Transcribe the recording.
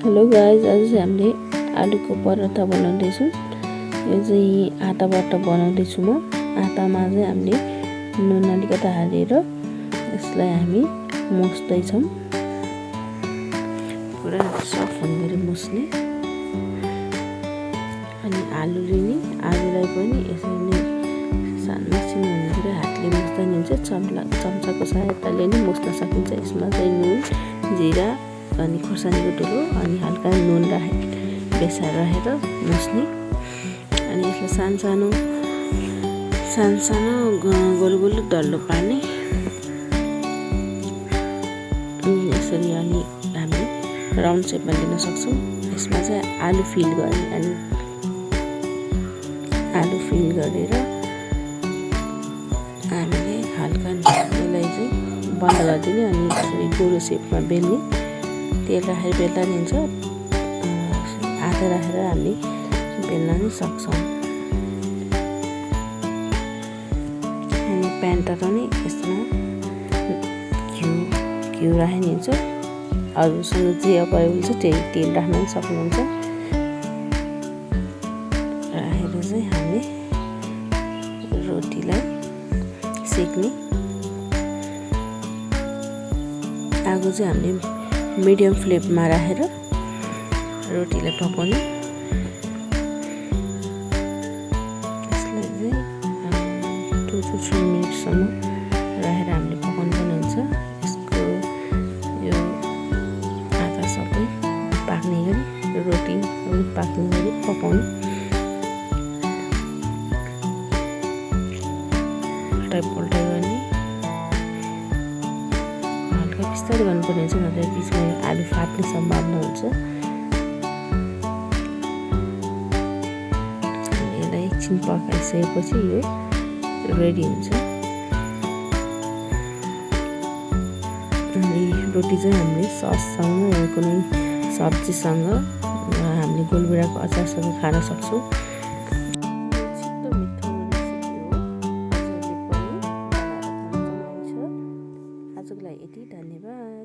Hello guys, आज चाहिँ हामीले आलुको पराठा बनाउँदैछौँ। यो चाहिँ आटाबाट बनाउँदैछु म। आटामा चाहिँ हामीले नुन अलिकति हालेर यसलाई हामी मुस्दैछौँ। पुरा सफ्ट हुने गरी मुस्ने। अनि आलुलाई पनि यसरी नै मसिनो हुने गरी हातले मुस्दा नि हुन्छ। चम्चाको सहायताले नै मुस्न सकिन्छ। यसमा चाहिँ नुन, जिरा अनि खोर्सानीको धुलो अनि हल्का नुन बेसार राखेर मुस्ने। अनि यसलाई सानो गोल डल्लो पार्ने। यसरी अनि हामी राउन्ड सेपमा लिन सक्छौँ। यसमा चाहिँ आलु फिल गरेर हामीले हल्का यसलाई चाहिँ बन्द गरिदिने अनि यसरी गोलो सेपमा बेल्ने। तेल राखेर बेल्दा नि हुन्छ, आधा राखेर हामीले बेल्न नि सक्छौँ। अनि प्यान तताउने, यसमा घिउ राख्ने हुन्छ। अरूसँग जे अभाइलेबल हुन्छ त्यही तेल राख्न पनि सक्नुहुन्छ। राखेर चाहिँ हामीले रोटीलाई सेक्ने। आगो चाहिँ हामीले मिडियम फ्लेममा राखेर रोटीलाई पकाउने। यसलाई चाहिँ 2 to 3 मिनटसम्म राखेर हामीले पकाउनु पनि हुन्छ। यसको यो आटा सबै पाक्ने गरी, रोटी पाक्ने गरी पकाउने। उल्टाइ गर्ने, हल्का बिस्तारै गर्नुपर्ने हुन्छ, नत्र बिचमा आलु फाट्ने सम्भावना हुन्छ। यसलाई एकछिन पकाइसकेपछि यो रेडी हुन्छ। अनि रोटी चाहिँ हामीले सससँग या कुनै सब्जीसँग हामीले गोलभेडाको अचारसँग खान सक्छौँ। छिटो मिठो रेसिपी हो, हजुरले पनि बनाएर खान सक्नुहुन्छ। आजको लागि यति, धन्यवाद।